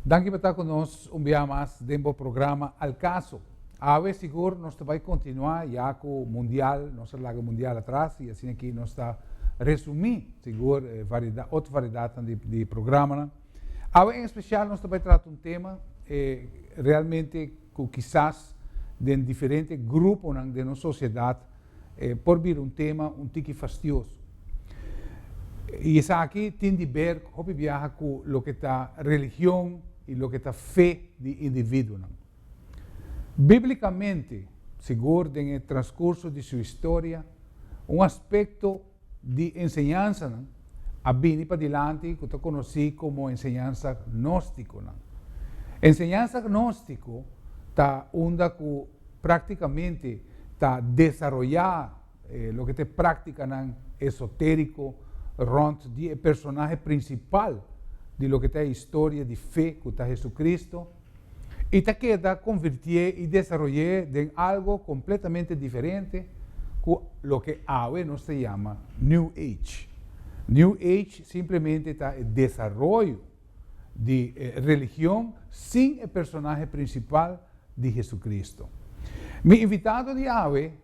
Danki pa ta ku nos un bia mas den bo programa Al Caso. Awe sigur nos ta bai kontinuá ya ku Mundial, nos a laga Mundial atras i asina aki nos ta resumí sigur e variedat, otro variedatnan di di programanan. Awe en espesial nos ta bai trata un tema realmente ku kisas den diferente gruponan den nos sosiedat por bira un tema un tiki fastioso. I esaki tin di ber hopi biaha ku loke ta religion i loke ta fe di individuonan. Bíblikamente, sigur den e transkurso di su historia, un aspekto di enseñansanan a bini padilanti ku ta konosí komo enseñansa gnóstikonan. Enseñansa gnóstiko ta unda ku práktikamente ta desaroyá loke ta e práktikanan esotériko rònt di e personahe prinsipal di loke ta e historia di fe ku ta Hesukristu, i ta keda konvirtié i desaroyé den algo kompletamente diferente ku loke awe nos ta yama New Age. New Age simplemente ta e desaroyo di e religion sin e personahe prinsipal di Jesucristo. Mi invitado di awe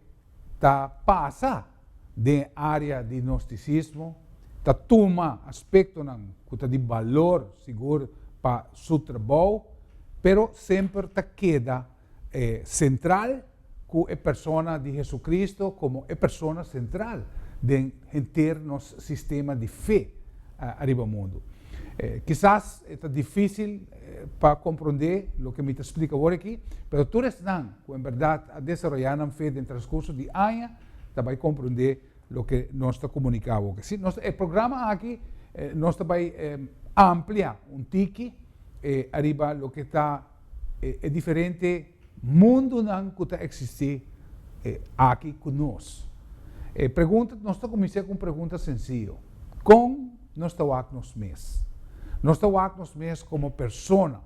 ta pasa den e área di gnosticismo, ta tuma aspektonan ku ta di balor sigur pa su trabou, pero semper ta keda sentral ku e persona di Jesucristo komo e persona sentral den henter nos sistema di fe ariba mundu. Kisas e ta difísil pa komprondé loke mi ta splika awor aki, pero tur esnan ku en bèrdat a desaroyá nan fe den transkurso di aña ta bai komprondé loke nos ta komuniká awor. Si nos e programa aki nos ta bai amplia un tiki ariba loke ta e diferente mundunan ku ta eksistí aki ku nos. E pregunta, nos ta kuminsá ku un pregunta sensiyo, Kon nos ta wak nos mes? Nos ta wak nos mes komo persona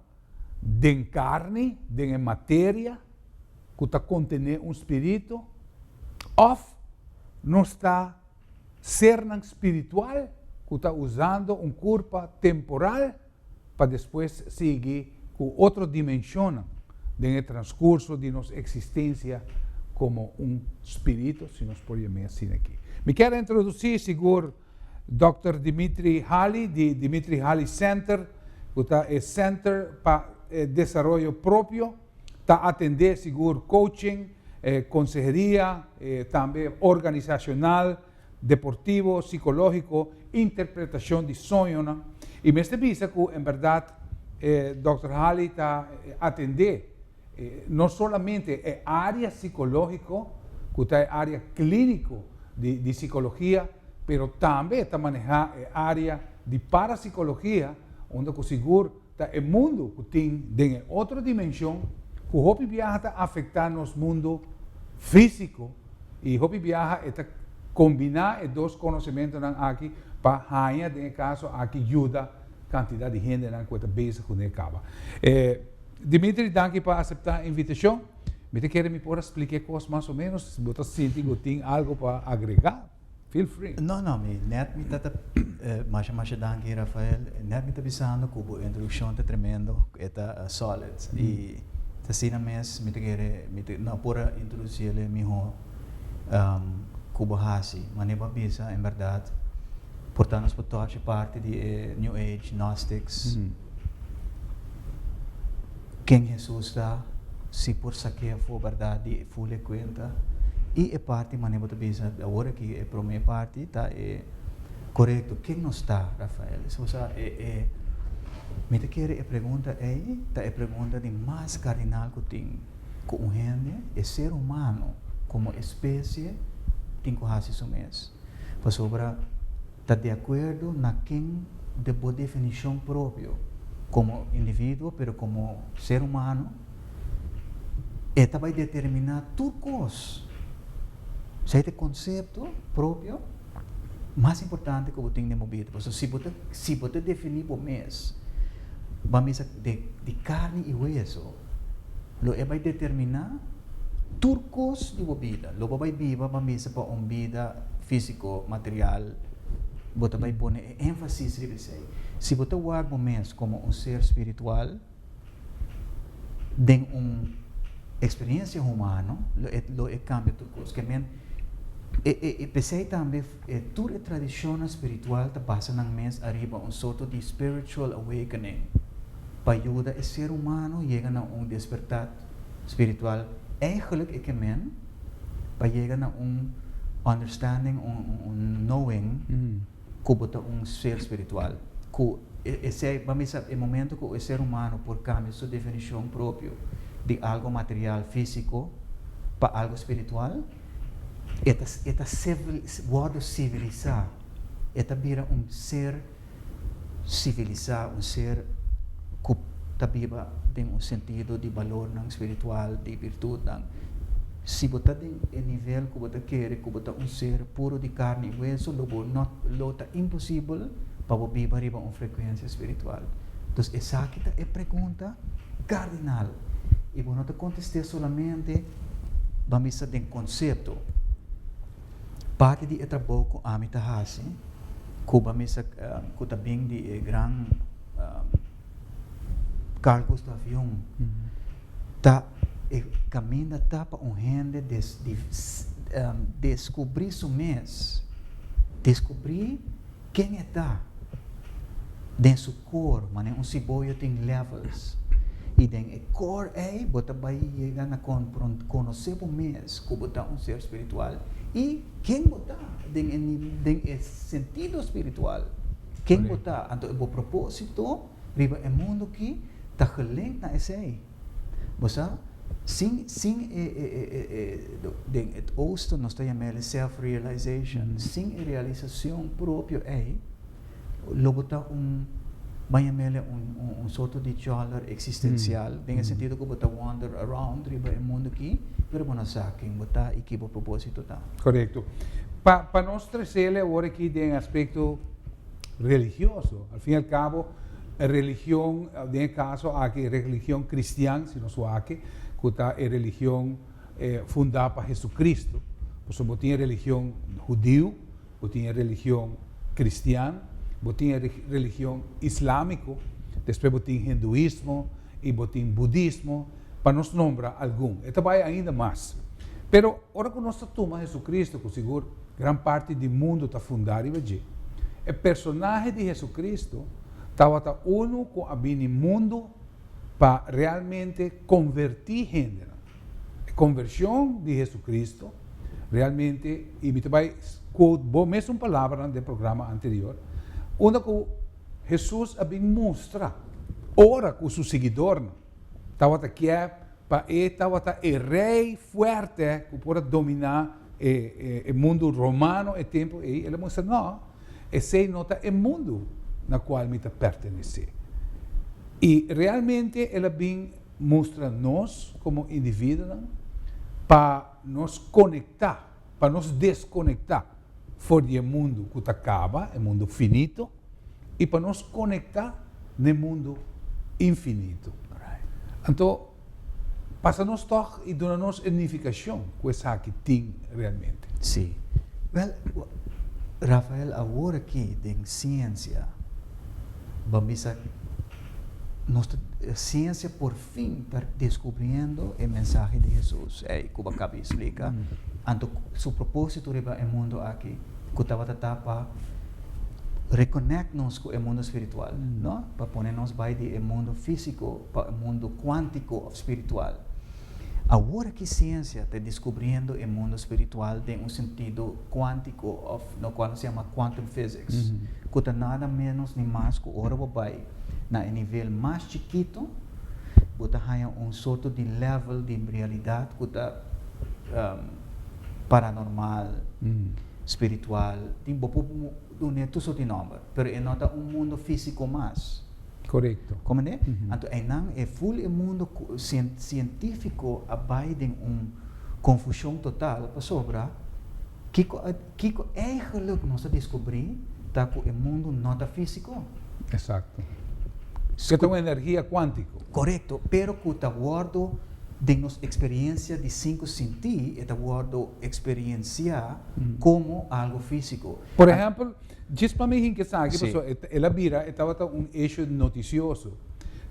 den karni, den e materia ku ta kontené un spiritu, òf nos ta sernan spiritual ku ta usando un kurpa temporal pa despues sigui ku otro dimenshonnan den e transkurso di nos eksistensia komo un spiritu, si nos por yam'é asina aki. Mi kier a introdusí sigur Dòkter Dimitri Hali di Dimitri Hali Center, ku ta e center pa desaroyo propio, ta atendé sigur coaching, konseheria, tambe organisashonal, deportivo, sikológiko, interpretashon di soñonan. I mester bisa ku en bèrdat Dòkter Hali ta atendé no solamente e área sikológiko, ku ta e área klíniko di sikologia, pero tambe e ta manehá e área di parasikologia, unda ku sigur ta e mundu ku tin den e otro dimenshon ku hopi biaha ta afektá nos mundu físiko i hopi biaha e ta kombiná e dos konosementunan aki pa haña den e kaso aki yuda kantidat di hendenan ku e ta bezig kuné kaba. Dimitri danki pa aseptá e invitashon. Mi ta kere mi por a splika e kos mas o ménos si bo ta sinti ku tin algu pa agregá. Feel free. No, no, mi net mi ta ta masha masha danki Rafael. Net mi ta bisando ku bo introdukshon ta tremendo, e ta solid. I ta asina mes mi ta kere mi ta no por a introdusi el miho ku bo hasi. Manera bo a bisa en bèrdat por ta nos por touch e parti di e New Age Gnostics. Ken Hesus ta, si por sak'é afó bèrdat di e ful e kuenta i e parti manera bo ta bisa awor aki e promé parti ta e korekto ken nos ta Rafael so sa e e mi ta kere e pregunta ei ta e pregunta di mas kardinal ku tin ku un hende e ser humano komo espesie tin ku hasi su mes pasobra ta di akuerdo na ken de bo definishon propio komo individuo pero komo ser humano e ta bai determiná tur kos. Esei ta e konsepto propio mas importante ku bo tin den bo bida. Pasobra si bo ta si bo ta definí bo mes ban bisa di di karni i weso lo e bai determiná tur kos di bo bida. Lo bo bai biba ban bisa pa un bida físiko, material. Bo ta bai pone e énfasis riba esei. Si bo ta wak bo mes komo un ser spiritual den un eksperensia humano, lo e lo e kambia tur kos. Ke men e e e p'esei tambe e tur e tradishonnan spiritual ta basa nan mes ariba un sorto di spiritual awakening pa yuda e ser humano yega na un despertat spiritual. Eigenlijk e ke men pa yega na un understanding, un un knowing ku bo ta un ser spiritual. Ku esei, ban bisa, e momento ku e ser humano por kambia su definishon propio di algo material, físiko, pa algo spiritual, e ta e ta wòrdu sivilisá, e ta bira un ser sivilisá, un ser ku ta biba den un sentido di balornan spiritual, di birtutnan. Si bo ta den e nivel ku bo ta kere ku bo ta un ser puro di karni i weso, lo bo no lo ta imposibel pa bo biba riba un frekuensia spiritual. Dus esaki ta e pregunta kardinal i bo no ta kontest'é solamente ban bisa den konsepto. Parti di e trabou ku ami ta hasi, ku ba misa ku ta bin di e gran Carl Gustav Jung, ta e kaminda ta pa un hende deskubrí su mes, deskubrí ken e ta den su kor, manera un siboyo tin levels, i den e kor ei bo ta bai yega na konosé bo mes ku bo ta un ser spiritual i ken bo ta den e den e sentido spiritual, ken bo ta, anto e bo propósito riba e mundu aki ta gelink na esei. Bo sa, sin sin e e e e den et oosten nos ta yam'el e self realization, sin e realisashon propio ei, Lo bo ta un, ban yam'el un, un sorto di choler existencial, den e sentido cu bo ta wander around riba e mundo aki, pero bo no sa ken bo ta y ki bo proposito ta. Corecto. Pa, pa nos trecele awor aki den aspecto religioso, al fin y al cabo, religion, den e caso aki religion cristian, si nos wak, cu ta e religion funda pa Jesucristo, pasobra bo tin e religion hudiu, Bo tin e religion cristian, bo tin e religion islamico, despues bo tin hinduismo y bo tin budismo, pa nos nombra algun. E ta bai ainda mas. Pero ora cu nos ta tuma Jesucristo, cu sigur gran parti di mundo ta funda riba dje, e personahe di Jesucristo tawata unu cu a bini mundo pa realmente converti hendenan. E conversion di Jesucristo realmente, y mi ta bay quote bo mesun palabranan den programa anterior, unda cu Jesus a bin mustra ora cu su siguidornan tawata kier pa e tawata e rey fuerte cu por a domina e e mundo romano e tempo ey, el a mustra no, esey no ta e mundo na cual mi ta pertenece. Y realmente el a bin Mustra nos komo individuonan pa nos konektá, pa nos deskonektá for di e mundu ku ta kaba, e mundu finito, i pa nos konektá na e mundu infinito. Anto, pasa nos tòg i duna nos e nifikashon ku esaki tin realmente. Sí. Wèl, Rafael, awor aki den siensia, bo bisa Nos ta, siensia por fin ta deskubriendo e mensahe di Hesus ei ku bo a kaba di splika. Anto su propósito riba e mundu aki ku tabata ta pa rekonèkt nos ku e mundu spiritual, no? Pa pone nos bai di e mundu físiko pa e mundu kuántiko òf spiritual. Awor aki siensia ta deskubriendo e mundu spiritual den un sentido kuántiko òf lokual nos yama quantum physics, ku ta nada ménos ni mas ku ora bo bai na e nivel mas chikitu, bo ta haña un sorto di level di realidat ku ta paranormal, spiritual, tin bo por dun'é tur sorto di nòmber, pero e no ta un mundu físiko mas. Korekto. Komprendé? Anto einan e ful e mundu sientífiko a bai den un konfushon total pasobra kiko a kiko eigenlik nos a deskubrí ta ku e mundu no ta físiko. Eksakto. Ku ta un energia kuántiko. Korekto, pero ku ta wòrdu. Den nos eksperensia di sinku sintí e ta wòrdu eksperensiá komo algu físiko. Por ehèmpel, djis pa mi hinka esaki, pasobra el a bira, e tabata un hecho notisioso,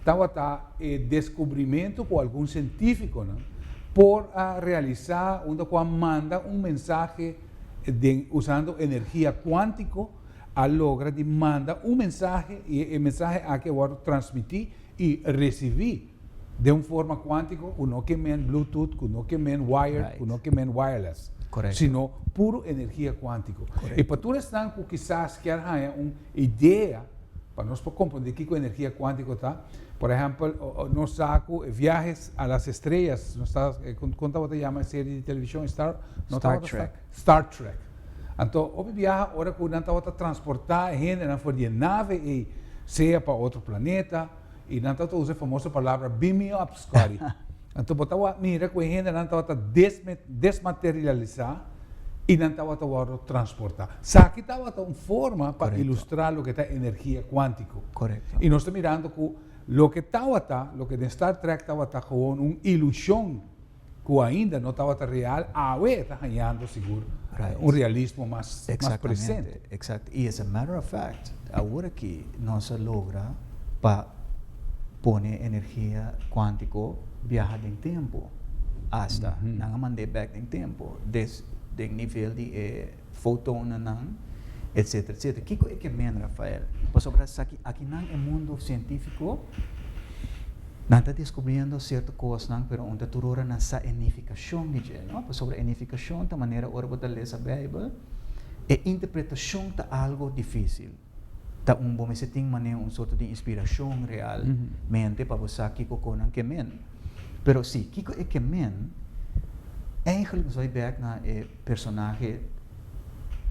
tabata e deskubrimentu ku algun sientífikonan por a realisá unda ku a manda un mensahe den usando energia kuántiko, a logra di manda un mensahe i e mensahe aki a wòrdu transmití i risibí den un forma kuántiko ku no ke men bluetooth, ku no ke men wired, ku no ke men wireless, sino puru energia kuántiko. I pa tur esnan ku kisas kier haña un idea pa nos por komprondé kiko energia kuántiko ta, por ehèmpel, nos sa ku e Viajes a las Estrellas, nos ta, kon tabata yama e serie di televishon? Star, no tabata Star Trek. Star Trek. Anto, hopi biaha ora ku nan tabata transportá e hendenan for di e nave ei, sea pa otro planeta, i nan tabata usa e famoso palabra beam me up, Scotty. Anto bo ta wak mira ku e hendenan tabata desmaterialisá i nan tabata wòrdu transportá. Esaki tabata un forma pa ilustrá loke ta energia kuántiko. I nos ta mirando ku loke tabata, loke den Star Trek tabata gewoon un ilushon ku ainda no tabata real, awe ta hañando sigur un realismo mas presente. Exactamente. I as a matter of fact, awor aki nos a logra pa pone energia kuántiko biaha den tempu asta. Nan a mand'é bèk den tempu, des den nivel di e fotonnan, etcetera, etcetera. Kiko e ke men, Rafael? Pasobra esaki akinan e mundu sientífiko nan ta deskubriendo sierto kosnan, pero un ta tur ora nan sa e nifikashon di dje, no? Pasobra e nifikashon ta manera ora bo ta lesa Beibel, e interpretashon ta algu difísil. Ta un bo mester tin manera un sorto di inspirashon real mente pa bo sa kiko kon nan ke men. Pero si, kiko e ke men, eigenlijk nos bai bek na e personahe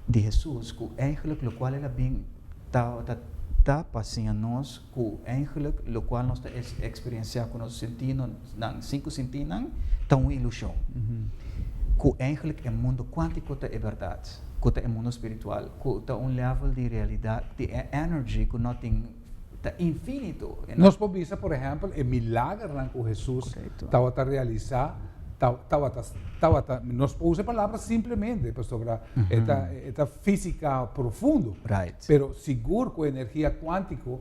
di Hesus ku eigenlijk lokual el a bin ta ta ta pa siña nos ku eigenlijk lokual nos ta eksperensiá ku nos sentidonan, sinku sintinan, ta un ilushon. Ku eigenlijk e mundu kuántiko ta e bèrdat, ku ta e mundu spiritual, ku ta un level di realidat, di e energy ku no tin, ta infinito. Nos por bisa, por ehèmpel, e milagernan ku Hesus tabata realisá tabata, tabata, nos por usa e palabra simplemente, pasobra e ta, e ta físika profundo. Pero sigur ku energia kuántiko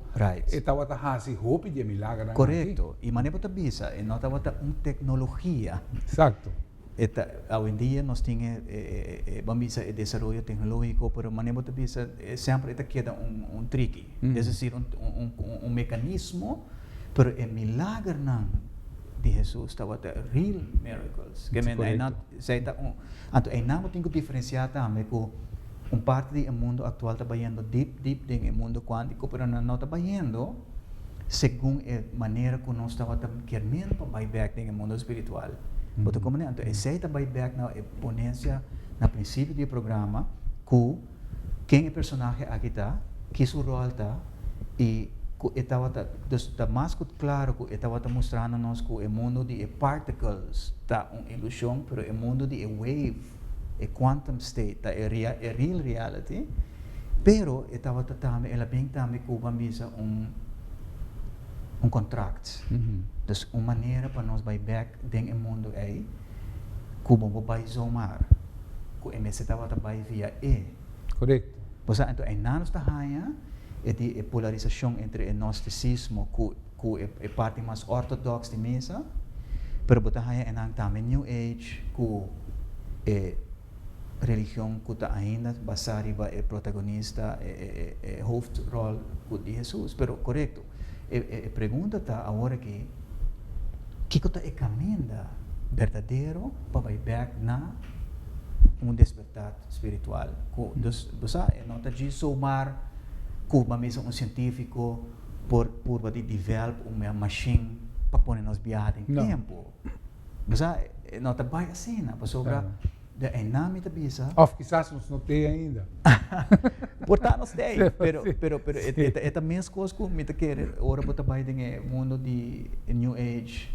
e tabata hasi hopi di e milagernan aki. Korekto. I manera bo ta bisa, e no tabata un teknologia. Eksakto. E ta, awendia nos tin e, e, e, ban bisa e desaroyo teknológiko, pero manera bo ta bisa, semper e ta keda un, un triki. Es desir, un, un, un, un mekanismo, pero e milagernan di Hesus tabata real miracles. Ke men, einan, esei ta un, anto einan bo tin ku diferensiá tambe ku un parti di e mundu aktual ta bayendo dip, dip den e mundu kuántiko, pero nan no ta bayendo segun e manera ku nos tabata kier men pa bai bèk den e mundu spiritual. Bo ta komprendé? Anto esei ta bai bèk na e ponencia na prinsipio di e programa ku ken e personahe aki ta, ki su ròl ta i ku e tabata, dus ta mas ku klaro ku e tabata mustrando nos ku e mundu di e particles ta un ilushon, pero e mundu di e wave, e quantum state ta e e real reality, pero e tabata tambe, el a bin tambe ku ban bisa un un contract, dus un manera pa nos bai bek den e mundu ei ku bo por bai zomaar, ku e mester tabata bai via e. Korekto. Bo sa, enton einan nos ta haña e di e polarisashon entre e gnostisismo ku ku e e parti mas ortodox di misa, pero bo ta haña enan tambe New Age ku e religion ku ta ainda basá riba e protagonista, e e e hoofdrol ku di Hesus. Pero korekto, e e pregunta ta awor aki, kiko ta e kaminda berdadero pa bai bèk na un despertar spiritual? Ku dus bo sa e no ta djis zomaar ku bo a misa un sientífiko por purba di develop un machine pa pone nos biaha den tempu. Bo sa, e no ta bai asina, pasobra de einan mi ta bisa. Of kisas nos no tei ainda. Por ta nos tei, pero, pero, pero e ta, e ta meskos ku mi ta kere ora bo ta bai den e mundo di New Age,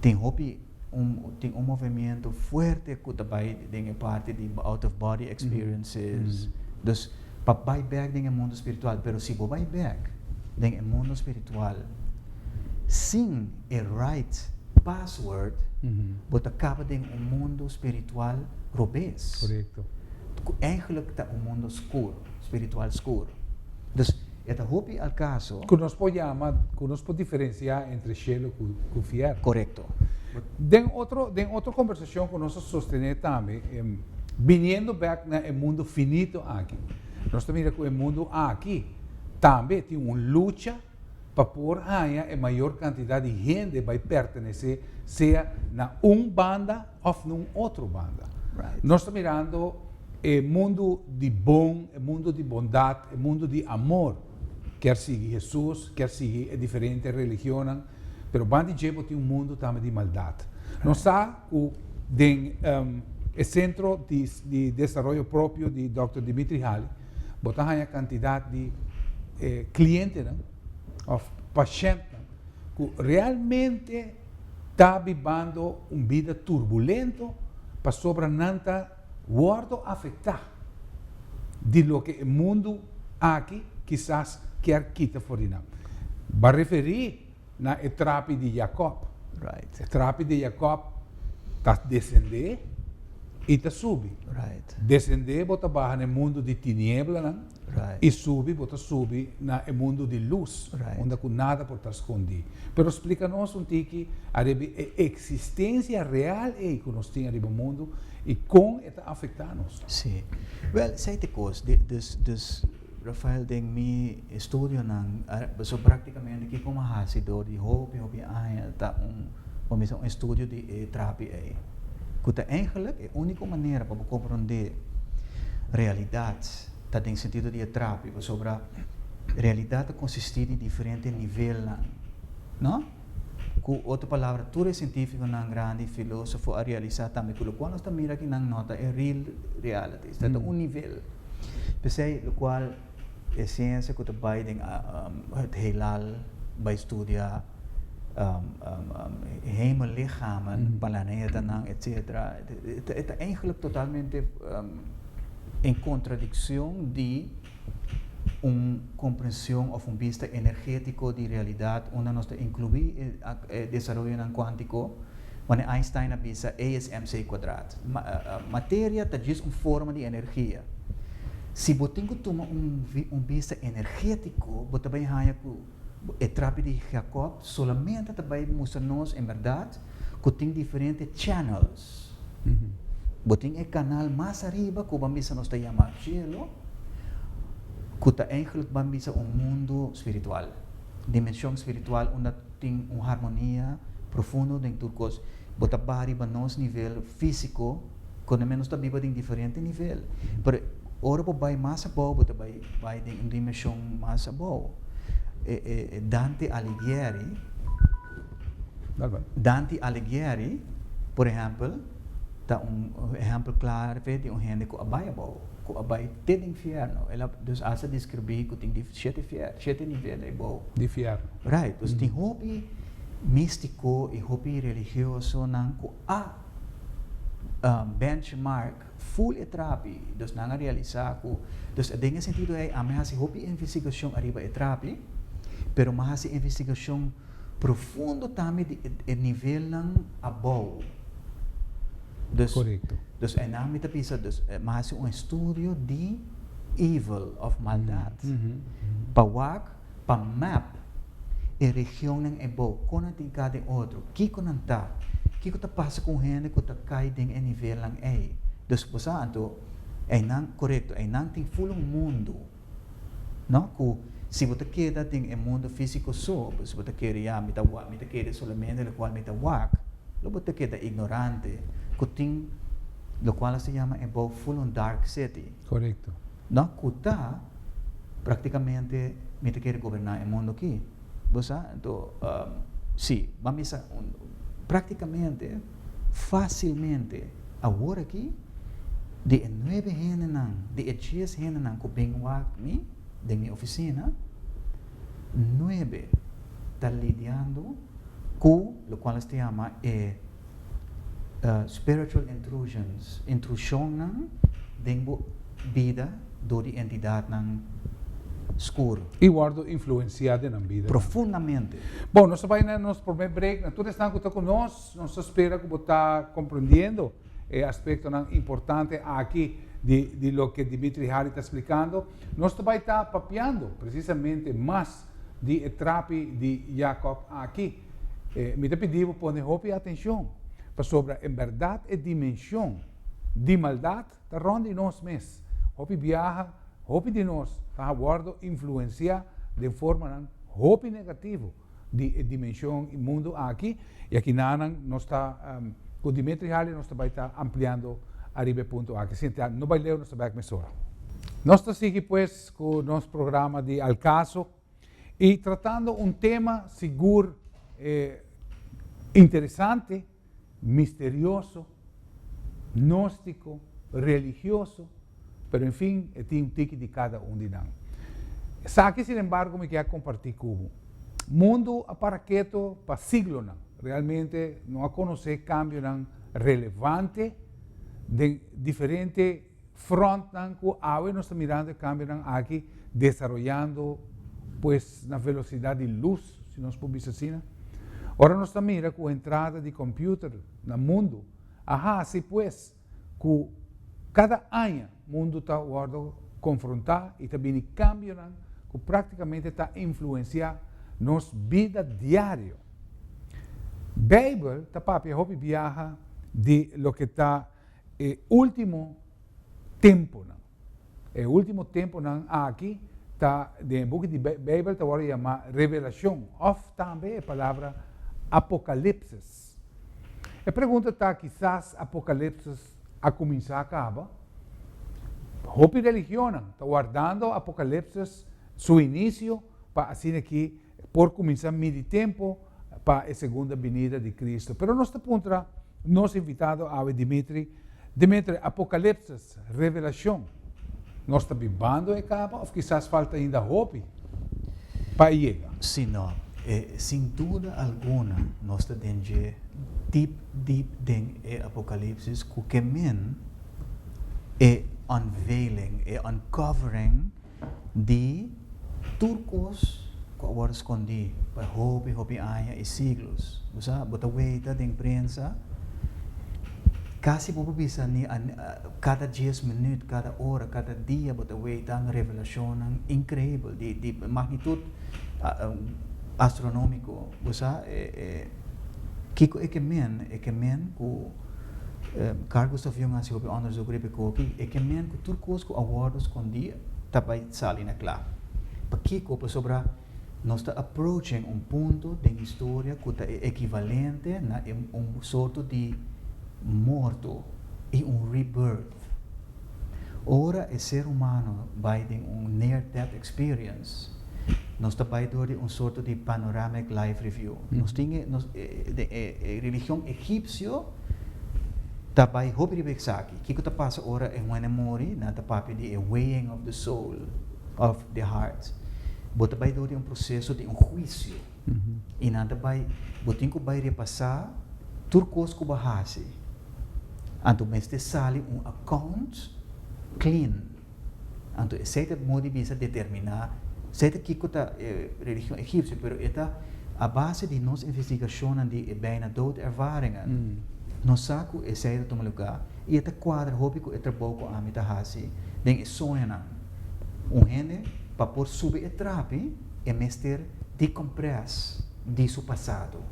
tin hopi un, tin un movimiento fuerte ku ta bai den e parti di out of body experiences. Dus pa bai bek den e mundo spiritual, pero si bo bai bek den e mundo spiritual sin e right. password, bo ta kaba den un mundu spiritual robes. Korekto. Ku eigenlijk ta un mundu skur, spiritual skur. Dus e ta hopi al kaso. Ku nos por yama, ku nos por diferensiá entre shelu ku ku fièrnu. Korekto. Den otro, den otro kombersashon ku nos a sostené tambe, biniendo bèk na e mundu finito aki, nos ta mira ku e mundu aki tambe tin un lucha pa por haña e mayor kantidat di hende bai pertenesé sea na un banda òf na un otro banda. Nos ta mirando e mundu di bon, e mundu di bondat, e mundu di amor kier sigui Hesus, kier sigui e diferente religionnan, pero banda di dje bo tin un mundu tambe di maldat. Nos sa ku den e sentro di desaroyo propio di dòkter Dimitri Hali, Bo ta haña kantidat di klientenan òf pashèntnan ku realmente ta bibando un bida turbulento pasobra nan ta wòrdu afektá di loke e mundu aki kisas kier kita for di nan. Bo a referí na e trapi di Jakòb. E trapi di Jakòb ta desendé i ta subi. Desendé bo ta baha na e mundu di tinieblanan i subi bo ta subi na e mundu di lus, unda ku nada por ta skondí. Pero splika nos un tiki ariba e eksistensia real ei ku nos tin ariba mundu i kon e ta afektá nos. Sí. Wèl, esei ta e kos. Dus Rafael, den mi estudionan, so práktikamente kiko mi a hasi dor di hopi hopi aña ta un, bo mester un estudio di e trapi ei, ku ta eigenlijk e úniko manera pa bo komprondé realidat ta den sentido di e trapi, pasobra realidat ta konsistí di diferente nivelnan, no? Ku otro palabra tur e sientífikonan grandi, filósofo a realisá tambe ku lokual nos ta mira akinan no ta e real reality, ta un nivel. P'esei lokual e siensia ku ta bai den het heelal bai studia hemellichamen, planetanan etcetera, e ta eigenlijk totalmente en kontradikshon di un komprenshon òf un bista energétiko di realidat unda nos ta inkluí e desaroyonan kuántiko. Wanneer Einstein a bisa E is mc kwadraat. Materia ta djis un forma di energia. Si bo tin ku tuma un bista energétiko, bo ta bai haña ku e trapi di Jacob solamente ta bai mustra nos en bèrdat ku tin diferente channels. Bo tin e kanal mas ariba ku bo a bisa nos ta yama cielo, ku ta eigenlijk ban bisa un mundu spiritual, dimenshon spiritual unda tin un harmonia profundo den tur kos. Bo ta baha riba nos nivel físiko, ku nos ta biba den diferente nivel. Pero ora bo bai mas abou, bo ta bai bai den un dimenshon mas abou. E Dante Alighieri, Dante Alighieri, por ehèmpel, ta un ehèmpel klave di un hende ku a bai abou, ku a bai te den fièrnu. El a dus hasta deskribí ku tin shete fièrnu, shete nivel abou. Di fièrnu. Right. Dus tin hopi místiko i hopi religiosonan ku a benchmark full e trapi. Dus nan a realisá ku, dus den e sentido ei ami a hasi hopi investigashon ariba e trapi, pero mi a hasi investigashon profundo tambe di e nivelnan abou. Dus, Korekto. dus einan mi ta bisa, dus mi a hasi un estudio di evil òf maldat pa wak, pa map e regionnan ebou, kon nan tin kada den otro, kiko nan ta, kiko ta pasa ku un hende ku ta kai den e nivelnan ei. Dus bo sa anto einan, korekto, einan tin ful un mundu. No ku si bo ta keda den e mundu físiko so, si bo ta kere ya mi ta wak, mi ta kere solamente lokual mi ta wak, lo bo ta keda ignorante ku tin lokual nos ta yama e bou full un dark city. Korekto. No ku ta praktikamente mi ta kere goberná e mundu aki. Bo sa? Anto si, ban bisa praktikamente fásilmente awor aki di e nuebe hendenan, di e dies hendenan ku bin wak mi den mi ofisina, nuebe ta lidiando ku lokual nos ta yama e spiritual intrusions, intrushonnan den bo bida dor di entidatnan. Skur. I wòrdu influensiá den nan bida. Profundamente. Bon, nos ta bai na nos promé break. Na tur esnan ku ta ku nos, nos ta spera ku bo ta komprendiendo e aspektonan importante aki di di loke Dimitri Harry ta splikando. Nos ta bai ta papiando presisamente mas di e trapi di Jacob aki. Mi ta pidi bo pone hopi atenshon, pasobra en bèrdat e dimenshon di maldat Ta rond di nos mes. Hopi biaha, hopi di nos ta wordo influencia den formanan hopi negativo di e dimension y mundo aki, y akinanan nos ta cu Dimitri Hali nos ta bay ta ampliando ariba e punto aki. Sinti no bay leu nos ta bek mesora. Nos ta sigui pues cu nos programa di Al Caso y tratando un tema sigur interesante, misterioso, gnóstiko, religioso, pero en fin, e tin un tiki di kada un di nan. Esaki, sin embargo, mi ke a kompartí ku bo. Mundu a para keto pa siglonan. Realmente no a konosé kambionan relevante den diferente frontnan ku awe nos ta mirando e kambionan aki desaroyando pues na velosidat di lus, si nos por bisa asina. Ora nos ta mira ku entrada di computer na mundu a hasi pues ku kada aña mundu ta wòrdu konfrontá i ta bini kambionan ku praktikamente ta influensiá nos bida diario. Beibel ta papia hopi biaha di loke ta E último tempunan. E último tempunan aki ta den e buki di Beibel ta wòrdu yamá Revelashon òf tambe e palabra Apokalipsis. E pregunta ta kisas Apokalipsis a kuminsá kaba? Hopi religionnan ta wardando Apokalipsis su inisio pa asina ki por kuminsá midi tempu pa e segunda binida di Cristo. Pero nos ta puntra nos invitado awe Dimitri, Dimitri, Apokalipsis, Revelashon, nos ta bibando e kaba òf kisas falta ainda hopi pa e yega? Si no, sin duda alguna nos ta den dje dip dip den e Apokalipsis ku ke men e unveiling, e uncovering di tur kos ku a wòrdu skondí pa hopi hopi aña i siglos. Bo sa, bo ta weita den prensa, kasi bo por bisa ni kada dies minüt, kada ora, kada dia bo ta weita revelashonnan inkreibel di di magnitut astronómiko. Bo sa, kiko e ke men? E ke men ku Carl Gustav Jung a hasi hopi onderzoek riba e koki, e ke men ku tur kos ku a wòrdu skondí ta bai sali na kla. Pakiko? Pasobra nos ta approaching un punto den historia ku ta e ekivalente na e un sorto di morto i un rebirth. Ora e ser humano bai den un near death experience, nos ta bai dor di un sorto di panoramic life review. Nos tin e, nos, den e, e religion egipcio ta bai hopi riba esaki. Kiko ta pasa ora e hende muri? Nan ta papia di e weighing of the soul, of the heart. Bo ta bai dor di un proceso di un huicio. I nan ta bai, bo tin ku bai repasá tur kos ku bo a hasi. Anto mester sali un account clean. Anto esei ta modo di bisa determiná, esei ta kiko ta e religion egipsio, pero e ta a base di nos investigashonnan di e bijna dood ervaringen, nos sa ku esei ta tuma lugá i e ta kuadra hopi ku e trabou ku ami ta hasi den e soñonan. Un hende pa por subi e trapi e mester decompress di su pasado.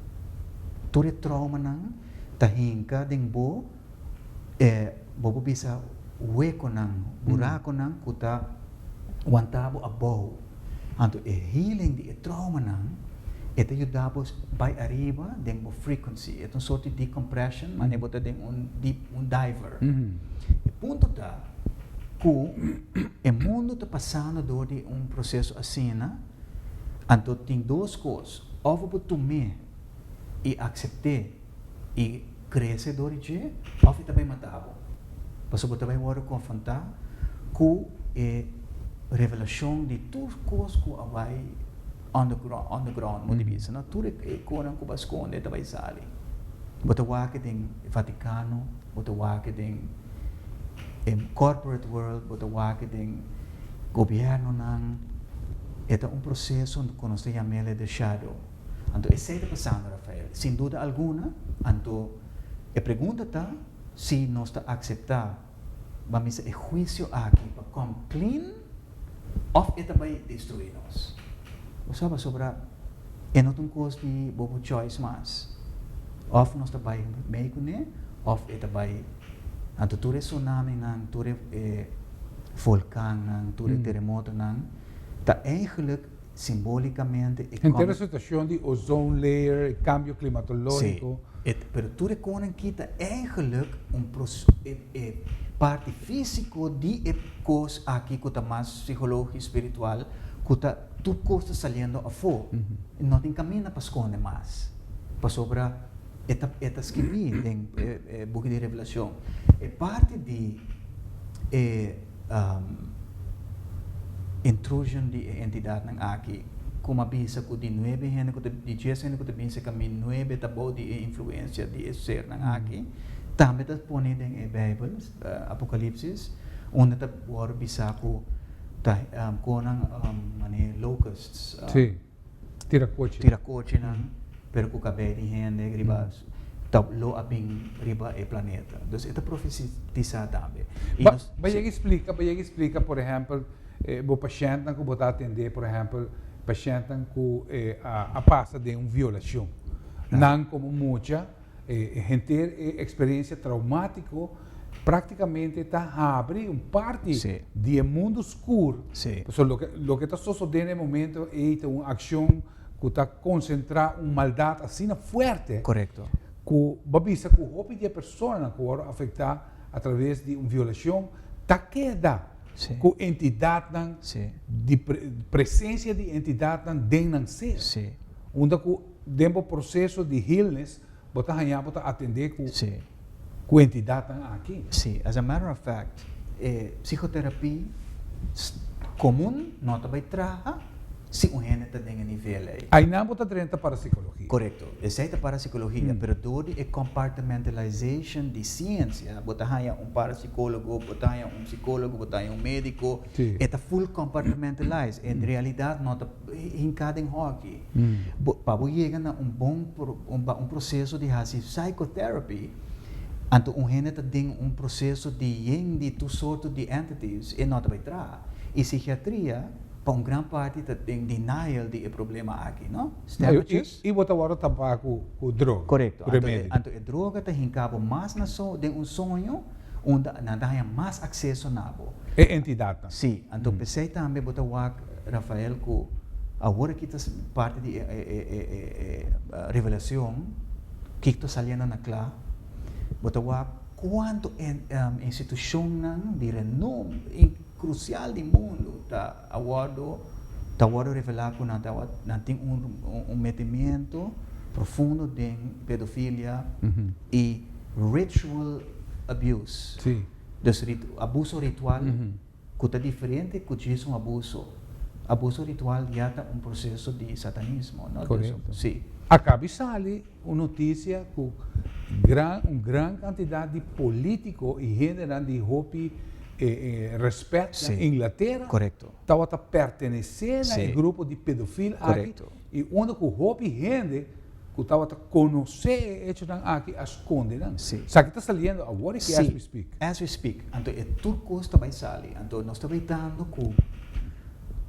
Tur e traumanan ta hinka den bo e bo por bisa hueconan, buraconan cu ta wanta bo abou. Anto e healing di e traumanan e ta yuda bo bai ariba den bo frequency. E ta un soort di decompression manera bo ta den un deep un diver. E punto ta cu e mundo ta pasando door di un proceso asina, anto tin dos cos, of bo tum'e i aksept'é i krese dor di dje òf e ta bai mata bo. Pasobra bo ta bai wòrdu konfrontá ku e revelashon di tur kos ku a bai underground, modo di bisa, no? Tur e konan ku bo a skonde ta bai sali. Bo ta wak den Vatikano, bo ta wak den e corporate world, bo ta wak den gobièrnunan. E ta un proseso ku nos ta yam'el the shadow. Anto esei ta pasando, Rafael, sin duda alguna. Anto e pregunta ta si nos ta akseptá, ban bisa, e huisio aki pa come clean òf e ta bai destruí nos. Bo sa pasobra e no ta un kos di bo por choice mas. Òf nos ta bai mei kuné òf e ta bai. Anto tur e tsunaminan, tur e volkannan, tur e teremotonan ta eigenlijk simbolikamente e Henter e situashon di ozone layer, e kambio klimatológiko. Sí, pero tur e konan ki ta eigenlijk un e parti físiko di e kos aki ku ta mas psikológiko, spiritual, ku ta tur kos ta saliendo afó. No tin kaminda pa skonde mas, pasobra e ta e ta skibí den e buki di Revelashon. E parti di e intrusion di e entidatnan aki, komo a bisa ku di nuebe hende ku ta di dies hende ku ta bin serka mi, nuebe ta bou di e influensia di e sernan aki, tambe ta pone den e Beibel, Apokalipsis, unda ta wòrdu bisá ku ta konan manera locusts. Sí. Tirakochi. Tirakochinan, pero ku kabei di hende riba ta lo a bin riba e planeta. Dus e ta profetisá tambe. I nos. Ba yega splika, ba yega splika por ehèmpel bo pashèntnan ku bo ta atendé, por ehèmpel pashèntnan ku a pasa den un violashon. Nan komo mucha E henter e eksperensia traumátiko práktikamente ta habri un parti di e mundu skur. Pasobra loke loke ta sosodé na e momento ei ta un akshon ku ta konsentrá un maldat asina fuerte ku bo a bisa ku hopi di e personanan ku wòrdu afektá atraves di un violashon ta keda ku entidatnan di presensia di entidatnan den nan ser. Unda ku Den bo proseso di healness bo ta haña bo ta atendé ku ku entidatnan aki. Sí. As a matter of fact, e psicoterapia komun no ta bai traha si un hende ta den e nivel ei. Ainan bo ta drenta parapsicologia. Korekto. Esei ta parapsicologia, pero dor di e compartmentalization di siensia, bo ta haña un parapsicologo, bo ta haña un psicologo, bo ta haña un medico, e ta full compartmentalized. En realidad no ta hinká den hòki. Bo, pa bo yega na un bon pa un proseso di hasi psychotherapy, anto un hende ta den un proseso di yen di tur sorto di entities, e no ta bai traha. I psikiatria pa un gran parti ta den denial di e problema aki, no? Stemmetjes. I bo ta wòrdu tapá ku ku droga, Korekto. ku remedio. Anto e droga ta hinká bo mas na so den un soño unda nan ta haña mas akseso na bo. E entidatnan. Sí, anto p'esei tambe bo ta wak, Rafael, ku awor aki ta parti di e revelacion kiko ta saliendo na kla, bo ta wak kuantu institushonnan di renombre krusial di mundu ta a wòrdu ta wòrdu revelá ku nan ta nan tin un metimiento profundo den pedofilia i ritual abuse. Dus abuso ritual ku ta diferente ku djis un abuso. Abuso ritual ya ta un proseso di satanismo, no? Korekto. Sí. A kabi sali un notisia ku gran un gran kantidat di polítiko i hendenan di hopi rèspèt na Inglatera tabata pertenesé na e grupo di pedofil aki i unda ku hopi hende ku tabata konosé e echonan aki a skonde nan. Esaki ta saliendo awor aki as we speak. As we speak. Anto e tur kos ta bai sali. Anto nos ta bai dando ku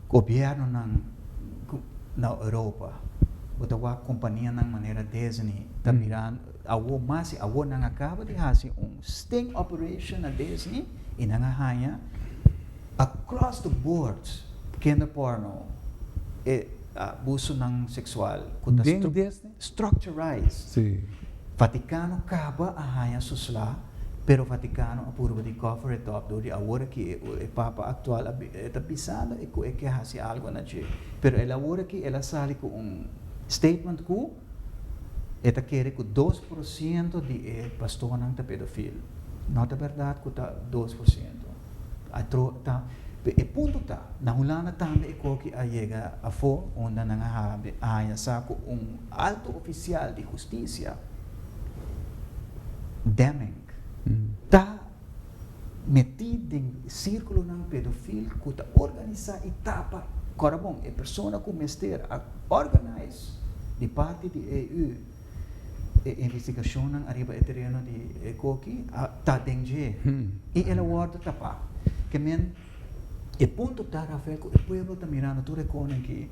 gobièrnunan na Europa, bo ta wak kompanianan manera Disney ta mirando awor mas i awor nan a kaba di hasi un sting operation na Disney i nan a haña across the board kinderporno e abusonan seksual ku ta Den Disney? structurized. Sí. Vaticano kaba a haña su sla, pero Vaticano a purba di cover it up dor di awor aki e papa actual a e ta bisando e ku e ke hasi algo na dje. Pero el awor aki el a sali ku un statement ku e ta kere ku 2% di e pastornan ta pedofil. No ta bèrdat ku ta 2%. A tro ta e punto ta, na Hulanda tambe e koki a yega afó unda nan a haña sa ku un alto ofisial di hustisia, Demmink, ta metí den sírkulonan pedofil ku ta organisá i tapa. Kòrda bon, e persona ku mester a organize di parti di EU e investigashonnan ariba e tereno di e koki a ta den dje i el a wòrdu tapá. Ke men e punto ta, Rafael, ku e pueblo ta mirando tur e konan ki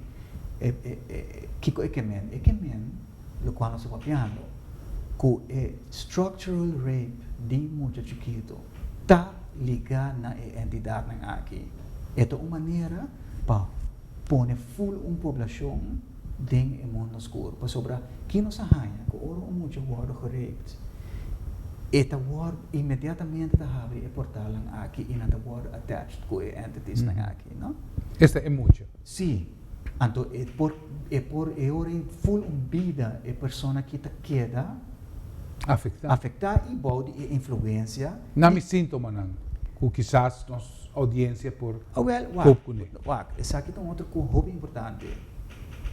e e kiko e ke men? E ke men lokual nos ta papiando ku e structural rape di mucha chikitu ta ligá na e entidatnan aki. E ta un manera pa pone ful un poblashon den e mundo skur. Pasobra ki nos a haña ku ora un mucha wòrdu geraped, e ta wòrdu inmediatamente ta habri e portalnan aki i nan ta wòrdu attached ku e entitiesnan aki, no? Esta e mucha. Sí. Anto e por e por e ora ei ful un bida e persona ki ta keda Afektá. afektá i bou di e influensia Na mi síntomanan ku kisas nos oudiensia por Awel, wak, koop kuné. wak, esaki ta un otro ku hopi importante.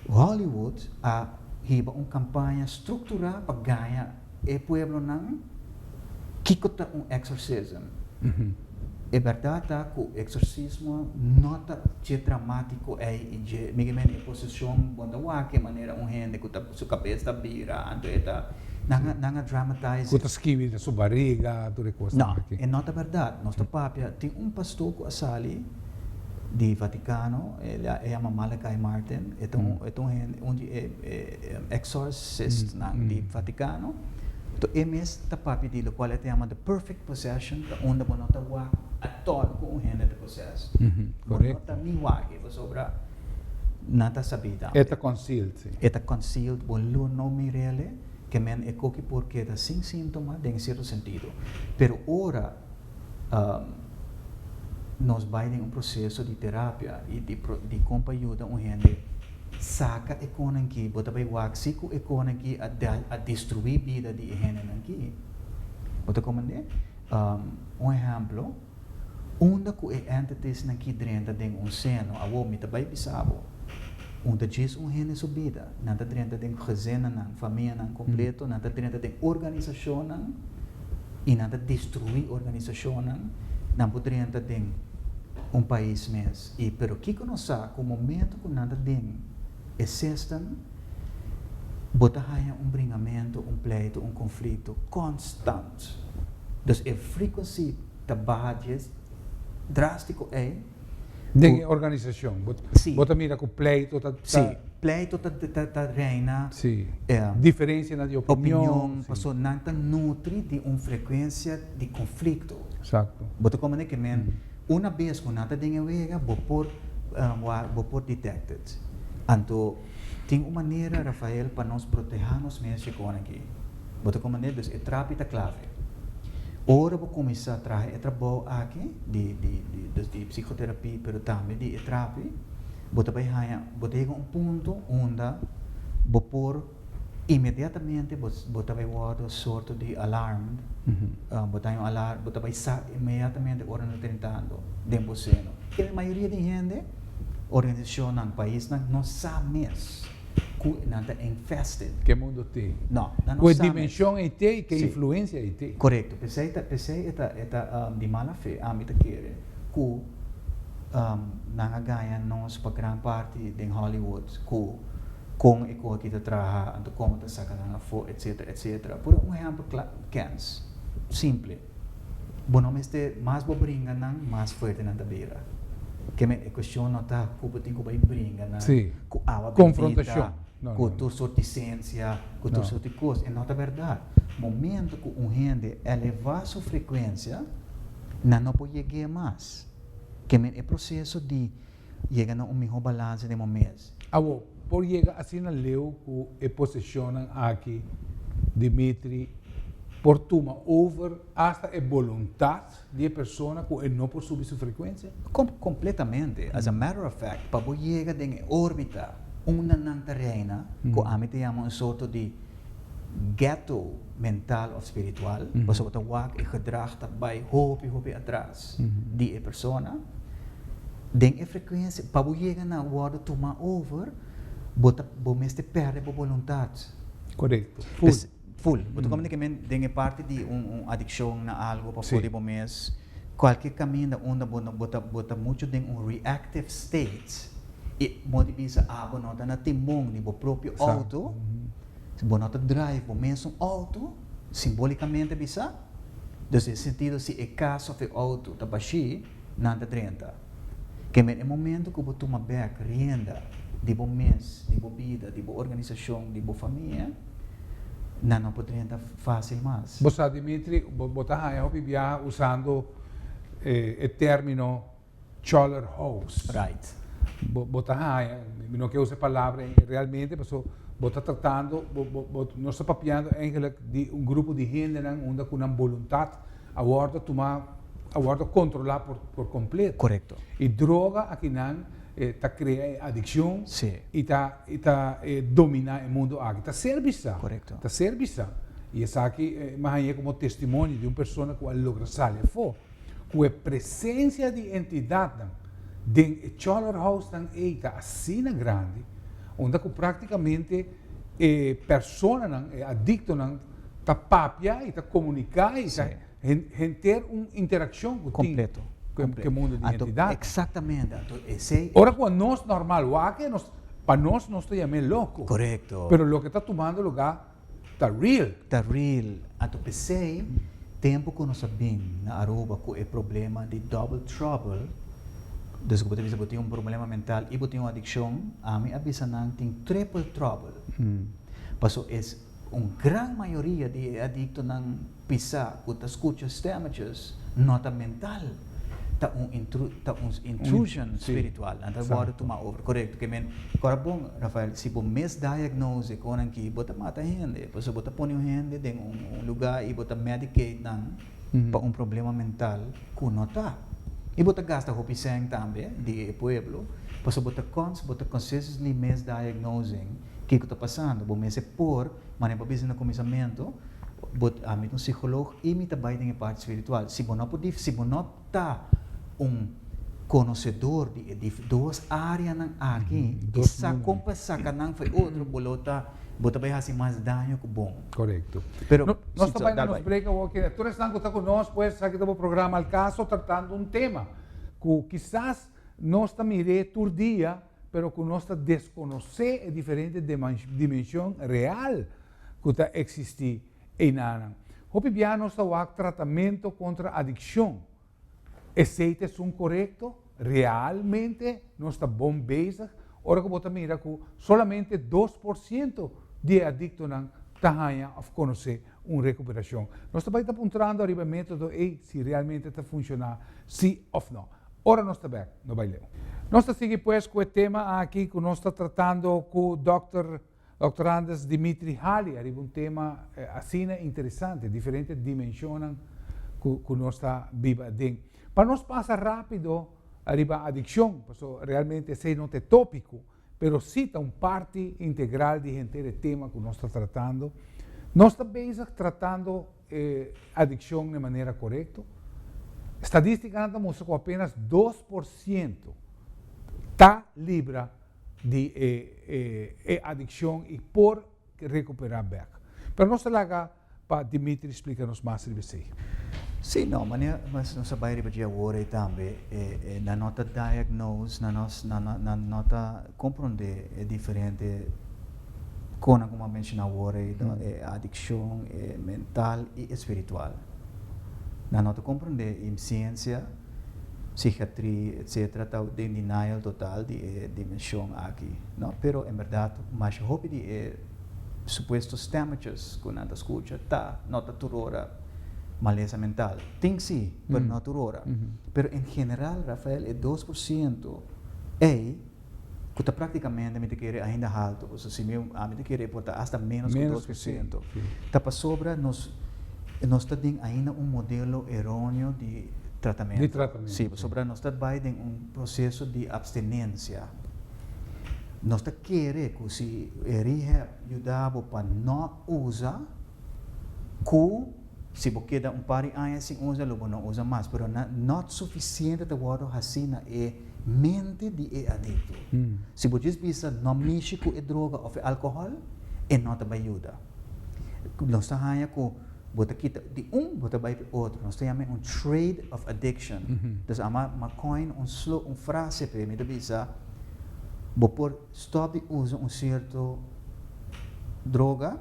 Hollywood a hiba un kampaña strukturá pa gaña e pueblonan kiko ta un exorcism. E bèrdat ta ku exorcismo no ta dje dramátiko ei i dje, mi ke mende e poseshon bo ta wak e manera un hende ku ta su kabes ta bira anto e ta nan a nan a dramatize Ku ta skibi na su bariga tur e kosnan No, aki. e no ta bèrdat. Nos ta papia tin un pastor ku a sali di Vatikano e e yama Malachi Martin e ta un e ta un hende un di e e exorcistnan di Vatikano to e mes ta papia di lokual e ta yama the perfect Possession ta unda bo no ta wak atòl ku un hende ta possess. Bo no ta ni wak e pasobra nan ta sabí tambe. E ta concealed, si. E ta concealed, bo lo no mir'el ke men e koki por keda sin síntoma den sierto sentido. Pero ora nos bai den un proseso di terapia i di di kon pa yuda un hende saka e konan ki, bo ta bai wak si ku e konan ki a a destruí bida di e hendenan ki. Bo ta komprendé? Un ehèmplo, unda ku e entities-nan ki drenta den un seno, awor mi ta bai bisa bo, un ta djis un hende su bida, nan ta drenta den gezinnan, famianan kompleto, nan ta drenta den organisashonnan i nan ta destruí organisashonnan, nan por drenta den un pais mes. I pero kiko nos sa ku momento ku nan ta den e system, bo ta haña un bringamentu, un pleitu, un konflikto konstant. Dus e frequency ta baha djes drástiko ei. Den e organisashon, bo ta mira ku pleitu ta. Sí, pleitu ta reina. Sí, diferensianan di opinion. Opinion, pasobra nan ta nutri di un frekuensia di konflikto. Eksakto. Bo ta komprende ke men una bes ku nan ta den e wega bo por bo por detect it. Anto tin un manera, Rafael, pa nos protehá nos mes dje kon aki. Bo ta komprendé? Dus e trapi ta klave. Ora bo kuminsá traha e trabou aki di di di dus di psikoterapia pero tambe di e trapi, bo ta bai haña bo ta yega un punto unda bo por inmediatamente bo bo ta bai wòrdu sorto di alarmed, bo ta haña un alarm, bo ta bai sa inmediatamente ora nan ta drentando den bo seno. Kende mayoria di hende, organisashonnan, paisnan no sa mes ku nan ta infested. Ke mundu tin. No, nan no Ku e sa mes. dimenshon ei te i ke Sí. influensia ei te. Korekto. P'esei ta p'esei e ta e ta di mala fe ami ta kere ku nan a gaña nos pa gran parti den Hollywood ku kon e koe aki ta traha anto komo ta saka nan afó etsetera etsetera. Por un ehèmpel kla kens, simple. Bo no mester mas bo bringa nan mas fuerte nan ta bira. Ke men e kuestion no ta ku bo tin ku bai bringa nan Sí. ku awa bendita, Konfrontashon. No, ku no, no. tur sort di sensia, ku tur No. sort di kos. E no ta bèrdat. Momento ku un hende elevá su frekuensia, nan no por yeg'é mas. Ke men e proseso di yega na un mihó balanse den bo mes. Awor, por yega asina leu ku e poseshonnan aki, Dimitri, por tuma over asta e boluntat di e persona ku e no por subi su frekuensia? Kompletamente. As a matter of fact, pa bo yega den e órbita unda nan ta reina, ku ami ta yama un sorto di ghetto mental òf spiritual, pasobra bo ta wak e gedrag ta bai hopi hopi atras di e persona, den e frekuensia, pa bo yega na wòrdu tuma over, bo ta bo mester pèrdè bo boluntat. Korekto. Full. Full. Bo ta komprende ke men den e parti di un un adikshon na algu pafó di bo mes, kualke kaminda unda bo no bo ta bo ta muchu den un reactive state. I bo di bisa abo no ta na timon di bo propio auto, bo no ta drive bo mesun auto, simbolicamente bisa. Dus den sentido si e cas of e auto ta bashí, nan ta drenta. Ke men e momento ku bo tuma bek rienda di bo mes, di bo bida, di bo organisashon, di bo famia, nan no por drenta fásil mas. Bo sa Dimitri, bo ta haña hopi biaha usando e término choller house. Bo ta haña, mi no ke usa e palabra realmente, paso bo ta tratando, bo nos ta papiando eigenlijk di un grupo di hendenan unda ku nan boluntat a wòrdu tuma, a wòrdu kontrolá por kompleto. I droga akinan ta krea e adikshon i ta i ta dominá e mundu aki. Ta ser bisá. Ta ser bisá. I esaki mi a hañ'é komo testimonio di un persona ku a logra sali afó. Ku e presensia di entidatnan den e choller housenan ei ta asina grandi, unda ku praktikamente e personanan, e adiktonan ta papia i ta komuniká i ta henter un interakshon ku tin ku e mundu di entidat. Eksaktamente, anto esei. Ora ku anos normal wak e, pa nos nos ta yam'é loko. Pero loke ta tumando lugá ta real. Ta real. Anto p'esei, tempu ku nos a bin na Aruba ku e problema di double trouble, dus ku bo ta bisa bo tin un problema mental i bo tin un adikshon, ami a bisa nan tin triple trouble. Paso es un gran mayoria di e adiktonan pisá ku ta skucha stemmetjes no ta mental, ta un ta un intrusion spiritual, nan ta wòrdu tumá over. Korekto, ke men kòrda bon Rafael, si bo misdiagnose konan ki bo ta mata hende, pasobra bo ta pone un hende den un lugá i bo ta medicate nan pa un problema mental ku no ta. I bo ta gasta hopi sèn tambe di e pueblo, pasobra bo ta cons bo ta consciously misdiagnosing kiko ta pasando. Bo mester por, manera bo a bisa na kuminsamentu, Bo, ami ta un psicoloog y mi ta bay den e parti spiritual. Si bo no por dif, si bo no ta un conocedor di e dif dos areanan aki y sa con pa saca nan for e otro, bo lo ta, bo ta bay haci mas daño cu bon. Correcto. Pero, No, nos si, ta bay na dal nos bay. break awor ki. Tur esnan cu ta cu nos, pues, esaki ta bo programa Al Caso tratando un tema cu kisas nos ta mir'é tur dia, pero cu nos ta desconoce e diferente dimension real ku ta eksistí einanan. Hopi bia nos ta wak tratamentu kontra adikshon. Esei ta esun korekto? Realmente nos ta bon bezig ora ku bo ta mira ku solamente 2% di e adiktonan ta haña òf konosé un rekuperashon? Nos ta bai ta puntrando ariba e método ei si realmente ta funshoná sí òf nò. Ora nos ta bèk, no bai leu. Nos ta sigui pues ku e tema aki ku nos ta tratando ku dòkter. Dòkter Anders Dimitri Hali ariba un tema asina interesante, diferente dimensionnan ku nos ta biba aden. Pa nos pasa rápido ariba adikshon, pasobra realmente esei no ta e tópiko, pero sí ta un parti integral di henter e tema ku nos ta tratando. Nos ta bezig tratando e adikshon na e manera korekto? Estadístikanan ta mustra ku apenas 2% ta libra di e e adikshon i por rekuperá bèk. Pero nos ta laga pa Dimitri splika nos mas riba esei. Sí, no, manera nos a bai riba dje awor ei tambe, nan no ta diagnose, nan no nan no ta komprondé e diferente konan ku mi a menshoná awor ei, e adikshon, e mental i e spiritual. Nan no ta komprondé i siensia. Psichiatria etc ta den denial total di e dimension aki no pero en berdad masha hopi di e supuesto stemmetjes cu nan ta scucha ta no ta tur ora malesa mental tin si pero no tur ora pero en general Rafael e 2% ey cu ta practicamente mi ta kere ainda halto pasobra si mi ami ta kere por ta hasta menos cu 2% ta pasobra nos nos ta den ainda un modelo eroneo di tratamento. Di tratamento. Si, pasobra nos ta bay den un proceso di abstenencia. Nos ta kere cu si e rehab yuda bo pa no usa, cu si bo keda un par di aña sin usa lo bo no usa mas, pero na not suficiente ta wordo haci na e mente di e adicto. Si bo djis bisa no mishi cu e droga of e alcohol, e no ta bay yuda. Nos ta haña cu bo ta kita di un bo ta bay pa e otro. Nos ta yama e un trade of addiction. Dus ama m'a coin un slo un frase p'e, mi ta bisa, Bo por stop di usa un cierto droga,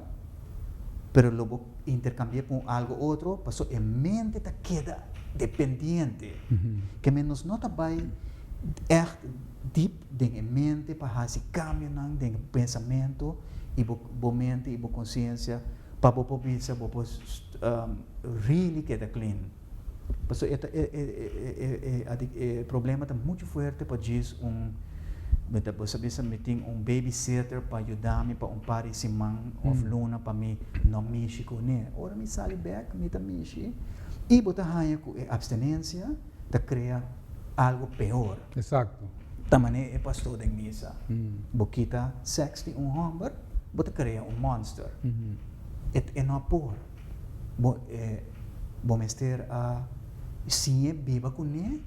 pero lo bo intercambia cu algo otro, paso e mente ta keda dependiente. Ke men nos no ta bay echt diep den e mente pa haci cambionan den e pensamento y bo bo mente y bo conciencia pa bo por bisa bo por really keda clean. Pasobra e ta e e e e e problema ta muchu fuerte pa djis un mi ta bo sa bisa mi tin un babysitter pa yuda mi pa un par di siman of luna pa mi no mishi kuné. Ora mi sali bek mi ta mishi i bo ta haña ku e abstenencia ta krea algo peor. Exacto. Ta manera e pastor den misa. Bo kita seks di un hòmber, bo ta krea un monster. E e no por. Bo e bo mester a siñ'e biba kuné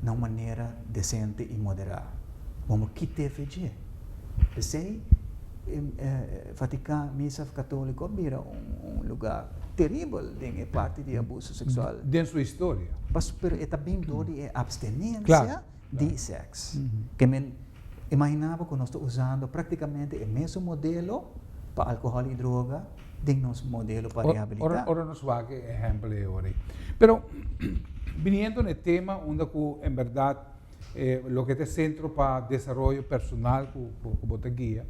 na un manera desente i moderá. Bo no kit'é fe dje. P'esei e Vaticano, misa katoliko a bira un un lugá teribel den e parti di abuso seksual. Den su historia. Paso pero e ta bin dor di e abstenencia di seks. Ke men imaginá bo ku nos ta usando praktikamente e mesun modelo pa alkohòl i droga den nos modelo pa rehabilitá. Ora nos wak e ehèmpel ei ora ei. Pero biniendo na e tema unda ku en bèrdat loke ta e sentro pa desaroyo personal ku bo ta guia,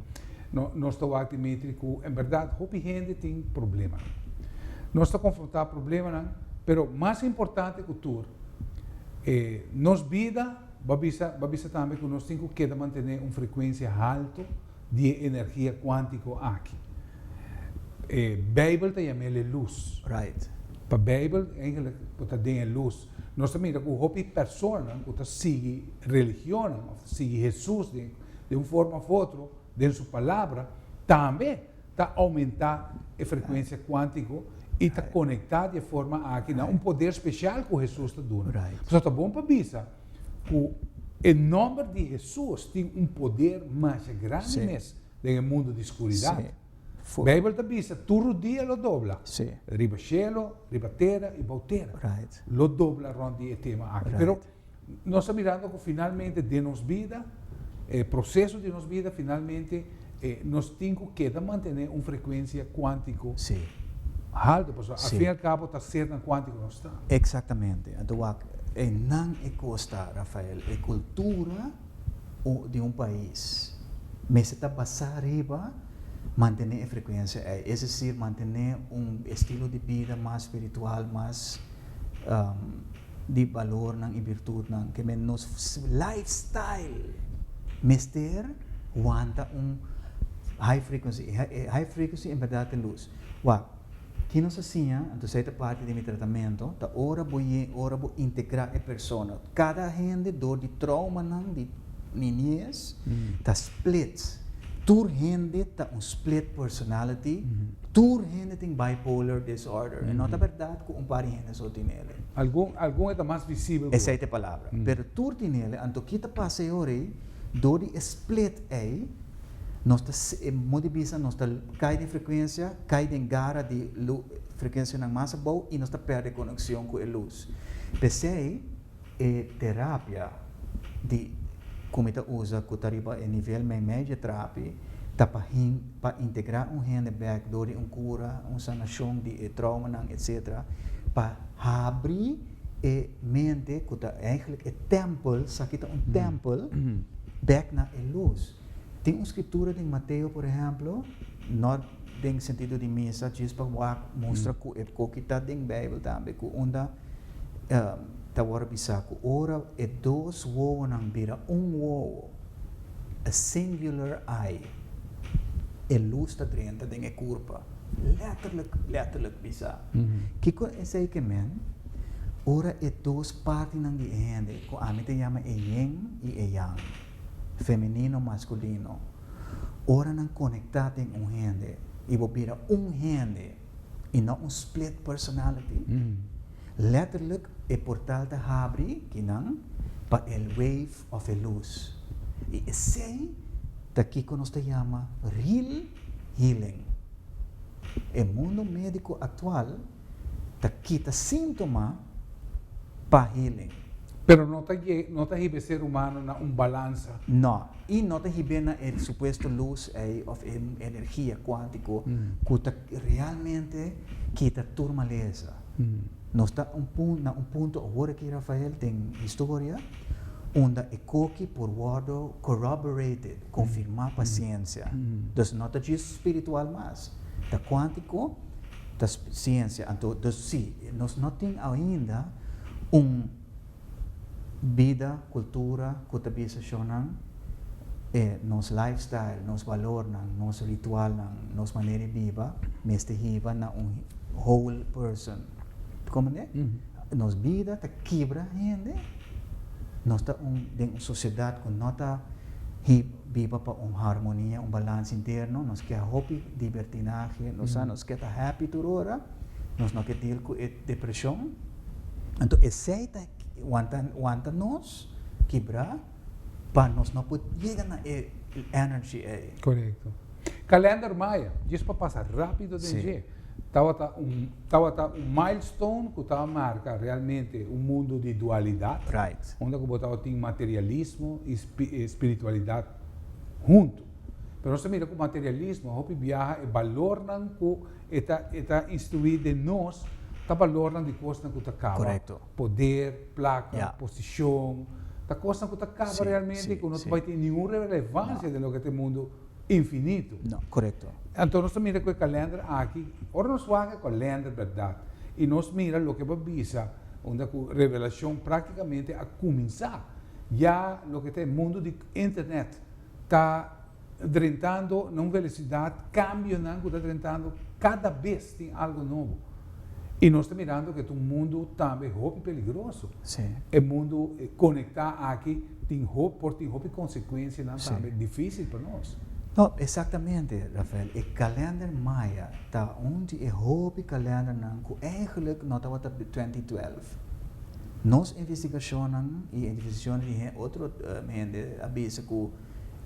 nos ta wak Dimitri ku en bèrdat hopi hende tin problemanan. Nos ta konfrontá problemanan, pero mas importante ku tur, nos bida, bo a bisa, bo a bisa tambe ku nos tin ku keda mantené un frekuensia haltu di e energia kuántiko aki. E Beibel ta yam'el e lus. Right. Pa Beibel, eigenlijk, bo ta den e lus. Nos ta mira ku hopi personanan ku ta sigui religionnan òf ta sigui Hesus den den un forma òf otro, den su palabra, tambe ta oumentá e frekuensia kuántiko i ta konektá di e forma aki na un poder spesial ku Hesus ta duna. Pasobra ta bon pa bisa ku e nòmber di Hesus tin un poder masha grandi mes den e mundu di skuridat. Beibel ta bisa, Tur rudia lo dobla, riba shelu, riba tera i bou tera. Lo dobla rònt di e tema aki. Pero nos ta mirando ku finalmente den nos bida, e proseso di nos bida, finalmente nos tin ku keda mantené un frekuensia kuántiko haltu, pasobra al fin i al kabo ta sernan kuántiko nos ta. Eksaktamente. Anto wak, einan e kos ta, Rafael, e kultura di un pais mester ta basá riba mantené e frekuensia ei, es desir mantené un estilo di bida mas spiritual, mas di balornan i birtutnan ke men nos lifestyle mester wanta un high frequency. E high frequency en berdad ta luz. Wak, ki nos a siña, anto esei ta parti di mi tratamento, ta ora bo ye, ora bo integra e persona. Kada hende dor di traumanan di niñez ta split. Tur hende ta un split personality. Tur hende tin bipolar disorder. E no ta berdad cu un par di hende so tin ele. Algun, algun e ta mas visibel cu Esey ta e palabra. Pero tur tin ele. Anto ki ta pasa e ora ey? Door di e split ey, nos ta, e modo di bisa, nos ta cay den frecuencia, cay den gara di lu, frecuencianan mas abou y nos ta perde conexion cu e luz. P'esey e terapia di ku mi ta usa ku ta riba e nivel meimei dje trapi ta pa hin pa integrá un hende bèk dor di un kura, un sanashon di e traumanan etsetera, pa habri e mente ku ta eigentlik e tèmpel, esaki ta un tèmpel, bèk na e lus. Tin un skritura den Mateo por ehèmpel, no den sentido di misa, djis pa wak mustra ku e koki ta den Beibel tambe, ku unda ta wòrdu bisá ku ora e dos wowonan bira un wowo, a singular eye, e lus ta drenta den e kurpa. Lèterlik, lèterlik bisá. Kiko esei ke men? Ora e dos partinan di e hende, ku ami ta yama e yin i e yang, femenino, maskulino, ora nan konektá den un hende i bo bira un hende i no un split personality, Letterlijk e portal ta habri kinan pa e wave of e lus. I esei ta kiko nos ta yama real healing. E mundo medico actual ta kita sintoma pa healing. Pero no ta no ta hiba e ser humano na un balansa. No, y no ta hibe na e supuesto luz ey of e energia cuantico cu ta realmente kita tur malesa. Nos ta un na un punto awor aki, Rafael, den historia unda e koki por wordo corroborated, confirma pa ciencia. Dus no ta djis spiritual mas, ta cuantico, ta ciencia. Anto, dus si, nos no tin ainda un bida, cultura cu ta bisa shonnan e nos lifestyle, nos balornan, nos ritualnan, nos manera di biba mester hiba na un whole person. Comprende? Nos bida ta kibra hende, nos ta un den un sociedad cu no ta biba pa un harmonia, un balans interno, nos ke hopi libertinahe, nos sa nos ke ta happy tur ora, nos no ke deal cu e depresion. Anto esei ta wanta wanta nos kibra pa nos no por yega na e energy ei. Korekto. Kalender Maya, djis pa pasa rápido den dje, tabata un tabata un milestone ku tabata marka realmente un mundu di dualidat, unda ku bo tabatin materialismo i spiritualidat huntu. Pero nos ta mira ku materialismo hopi biaha e balornan ku E ta e ta instruí den nos ta balornan di kosnan ku ta kaba. Korekto. Poder, plaka, Ja. posishon, ta kosnan ku ta kaba Sí, realmente sí, ku no ta sí. bai tin ningun relevansia No. den loke ta e mundu infinito. No, korekto. Anto nos ta mira ku e kalender aki, ora nos wak e kalender bèrdat i nos mira loke bo a bisa unda ku revelashon praktikamente a kuminsá, ya loke ta e mundu di internet ta drentando na un velocidad, cambionan cu ta drentando cada bes tin algo nobo. Y nos ta mirando cu e ta un mundo tambe hopi peligroso. E mundo conecta aki tin hopi, por tin hopi consecuencianan tambe dificil pa nos. No, exactamente, Rafael. E kalender Maya ta un di e hopi kalendernan cu eigenlijk no tabata 2012. Nos investigacionnan y investigacionnan di otro hende a bisa cu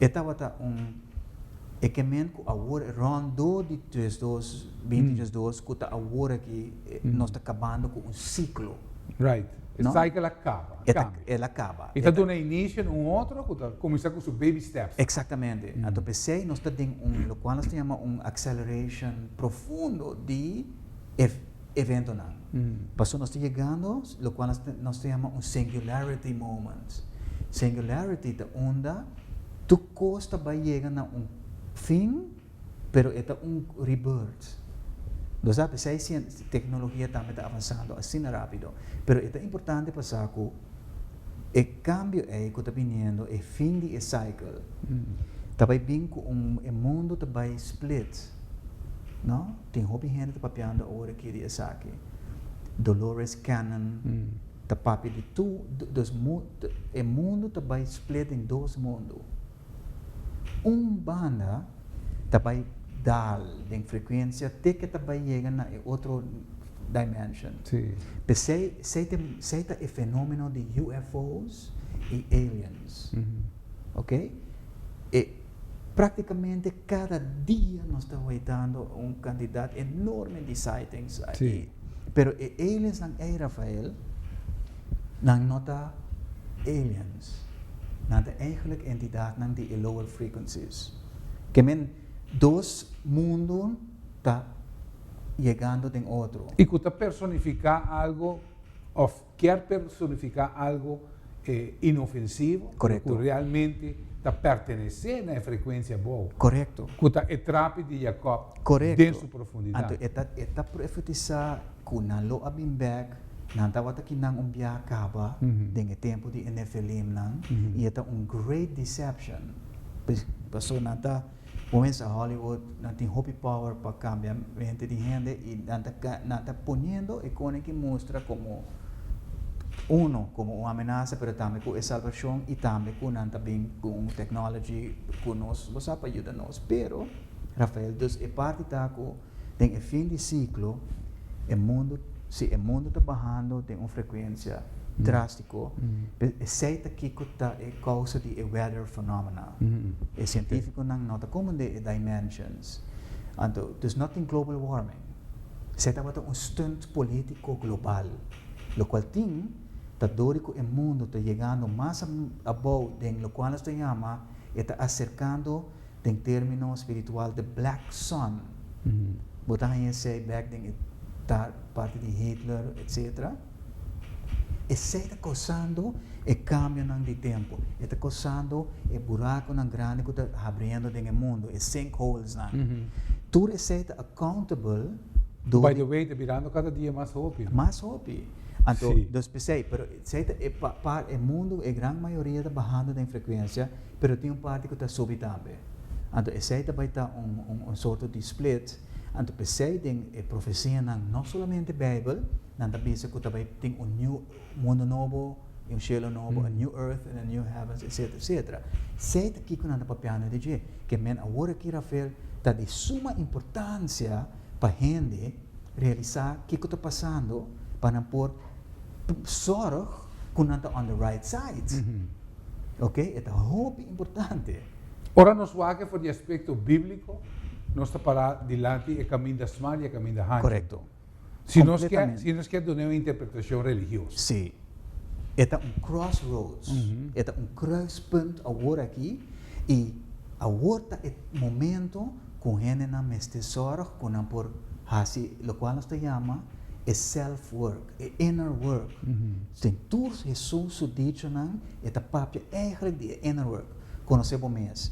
E tabata un e ke men ku awor rondó di 32, 20 32 ku ta awor aki nos ta kabando ku un siklo. Right. E No? cycle a kaba, a E ta kambia. el a kaba. I ta duna inisio na un otro ku ta kuminsá ku su baby steps. Eksaktamente. Anto p'esei nos ta den un lokual nos ta yama un acceleration profundo di e eventonan. Pasobra nos ta yegando lokual nos nos ta yama un singularity moment. Singularity ta unda tur kos ta bai yega na un fin, pero e ta un rebirth. Bo sa, p'esei teknologia tambe ta avansando asina rápido. Pero e ta importante pa sa ku e kambio ei ku ta biniendo, e fin di e cycle, ta bai bin ku un e mundu ta bai split, no? Tin hopi hende ta papiando awor aki di esaki. Dolores Cannon ta papia di tur, dus e mundu ta bai split den dos mundu. Un banda ta bai dal den frekuensia te ke ta bai yega na e otro dimension. P'esei esei ta e fenomeno di UFO's i aliens. Ok? E Prácticamente cada dia nos ta hoitando un cantidad enorme di sightings aki. Pero e aliensnan ey, Rafael, nan no ta aliens. Nan ta eigenlijk entidadnan di e lower frequencies. Ke men dos mundo ta yegando den otro. Y cu ta personifica algo of kier personifica algo inofensivo, pero cu realmente ta pertenece na e frecuencia abou. Cu ta e trapi di Jacob den su profundidad. Anto e ta e ta profetisa cu nan lo a bin bek, nan tabata ki nan un biaha caba den e tempo di e Nefilimnan, y e ta un great deception, pasobra nan ta Cuminsa Hollywood, nan tin hopi power pa cambia mente di hende y nan ta nan ta poniendo e cone ki mustra como uno como un amenaza pero tambe cu e salvacion y tambe cu nan ta bin cu un technology cu nos bo sa pa yuda nos pero Rafael dus e parti ta cu den e fin di ciclo e mundo si e mundo ta bahando den un frecuencia drastico esey ta kico ta e causa di e weather phenomena. E cientificonan no ta comprende e dimensions. Anto dus no tin global warming. Esey tabata un stunt politico global locual tin. Ta dor ku e mundu ta yegando mas abou den lokual nos ta yama e ta aserkando den término spiritual the black sun. Bo ta haña esei bèk den e parti di Hitler etcetera. Esei ta kousando e kambionan di tempu. E ta kousando e burakunan grandi ku ta habriendo den e mundu, e sinkholesnan. Tur esei ta accountable dor By the way, ta birando kada dia mas hopi. Mas hopi. Anto, dus p'esei, pero esei ta e pa e mundu, e gran mayoria ta bahando den frekuensia, pero tin un parti ku ta subi tambe. Anto esei ta bai ta un un un sorto di split. Anto p'esei den e profesianan, no solamente Beibel, nan ta bisa ku ta bai tin un new mundu nobo i un shelu nobo, a new earth and a new heavens, etsetera, etsetera. Esei ta kiko nan ta papiando di dje. Ke men awor aki, Rafael, ta di suma importansia pa hende realisá kiko ta pasando pa nan por sòrg ku nan ta on the right side. Ok, e ta hopi importante. Ora nos wak for di aspekto bíbliko, nos ta pará dilanti e kaminda smal i e kaminda hanchu. Korekto. Si nos ke, si nos ke duna un interpretashon religioso. Sí. E ta un crossroads. E ta un kruispunt awor aki i awor ta e momento ku hendenan mester sòrg ku nan por hasi lokual nos ta yama e self work, e inner work. Den tur Hesus su dichonan e ta papia eigenlijk di e inner work. Konosé bo mes,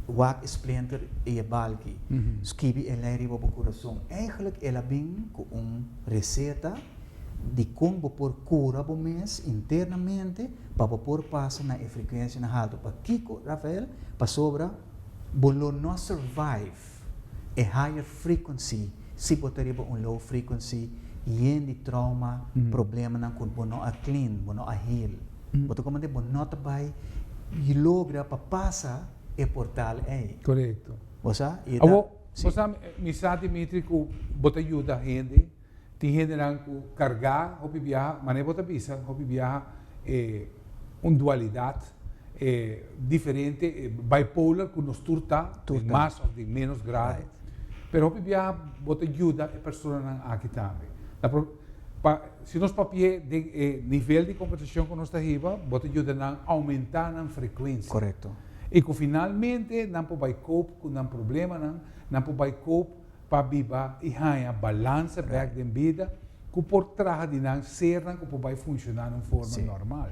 wak e splinter i e balki, skibi e lei riba bo kurason. Eigenlijk el a bin ku un reseta di kon bo por kura bo mes internamente pa bo por pasa na e frekuensianan haltu. Pakiko, Rafael? Pasobra bo lo no survive e higher frequency si bo ta riba un low frequency yen di trauma, problemanan ku bo no a clean, bo no a heal. Bo ta komprende? Bo no ta bai logra pa pasa e portal ei. Korekto. Bo sa? I ta. Awor, bo sa, mi sa Dimitri ku bo ta yuda hende, tin hendenan ku kargá hopi biaha, manera bo ta bisa, hopi biaha e un dualidat e diferente, e bipolar ku nos tur ta, den mas òf den ménos grado. Pero hopi biaha bo ta yuda e personanan aki tambe. Na pa si nos papi'é den e nivel di kombersashon ku nos ta hiba, bo ta yuda nan oumentá nan frekuensia. Korekto. I ku finalmente nan por bai koop ku nan problemanan, nan por bai koop pa biba i haña balansa bèk den bida ku por traha di nan sernan ku por bai funshoná na un forma normal.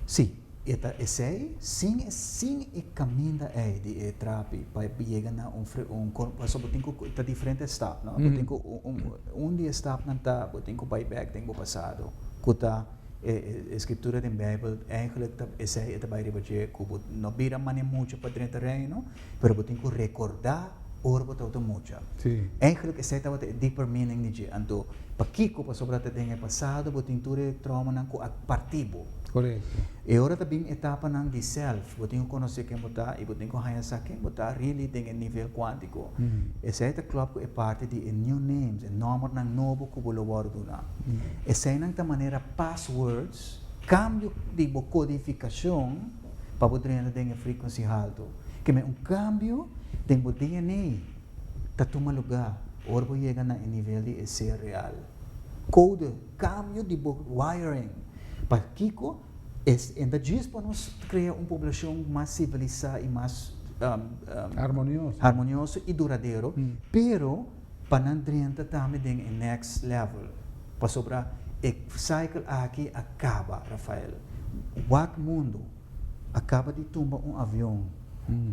Sí, e ta esei, sin e sin e kaminda ei di e trapi pa yega na un un pasobra bo tin ku ta diferente stap no, bo tin ku un un di e stapnan ta bo tin ku bai bèk den bo pasado ku ta e e skritura den beibel eigentlik ta esei e ta bai riba dje ku bo no bira manera mucha pa drenta reino pero bo tin ku rekordá ora bo tabata mucha. Eigenlijk esei tabata e deeper meaning di dje. Anto, pakiko? Pasobra ta den e pasado bo tin tur e traumanan ku a parti bo. E ora ta bin etapanan di self, bo tin ku konosé ken bo ta i bo tin ku haña sa ken bo ta really den e nivel kuántiko. Esei ta klòp ku e parti di e new names, e nòmbernan nobo ku bo lo wòrdu duna. Eseinan ta manera passwords, kambio di bo kodifikashon pa bo drenta den e frequency haltu. Keme un kambio den bo DNA ta tuma lugá ora bo yega na e nivel di e ser real. Code, kambio di bo wiring. Pakiko? Es en ta djis pa nos krea un poblashon mas sivilisá i mas Harmonioso. harmonioso i duradero, pero pa nan drenta tambe den e next level. Pasobra e cycle aki a kaba, Rafael. Wak mundu. A kaba di tumba un avion.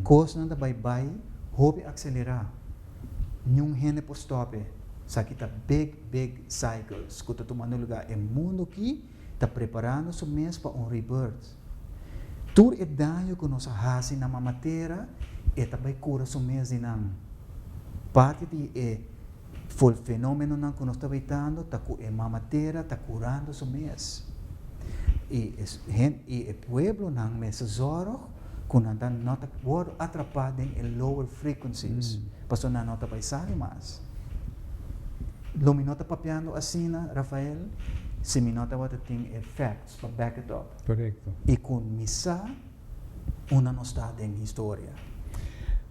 Kosnan ta bai bai hopi akselerá. Niun hende por stòp e. Esaki ta big, big cycles ku ta tumando lugá. E mundu aki ta preparando su mes pa un rebirth. Tur e daño ku nos a hasi na Mama Tera, e ta bai kura su mes di nan. Parti di e fenómenonan ku nos ta wetando ta ku e Mama Tera ta kurando su mes. I e hen i e pueblonan mester zòrg ku nan ta no ta wòrdu atrapá den e lower frequencies, pasobra nan no ta bai sali mas. Lo mi no ta papiando asina, Rafael, si mi no tabata tin e facts pa back it up. Korekto. I ku mi sa unda nos ta den historia.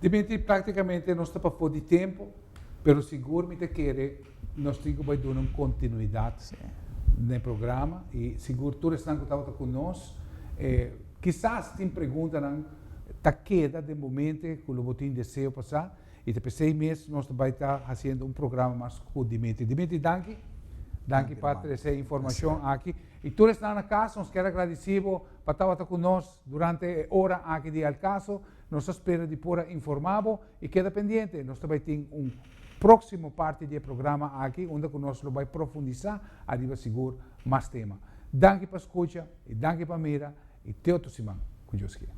Dimitri, praktikamente nos ta pafó di tempu. Pero sigur mi ta kere nos tin ku bai duna un kontinuidat. Na e programa i sigur tur esnan ku tabata ku nos. Kisas tin preguntanan ta keda den bo mente ku lo bo tin deseo pa sa i ta p'esei mes nos ta bai ta hasiendo un programa mas ku Dimitri. Dimitri danki, danki pa trese e informashon aki i tur esnan na kas nos kier a gradisi bo pa tabata ku nos durante e ora aki di Al Caso. Nos ta spera di por a informa bo i keda pendiente, nos ta bai tin un Próximo parti di e programa aki unda cu nos lo bay profundisa ariba sigur mas tema. Danki pa scucha y danki pa mira y te otro siman cu Dios kier.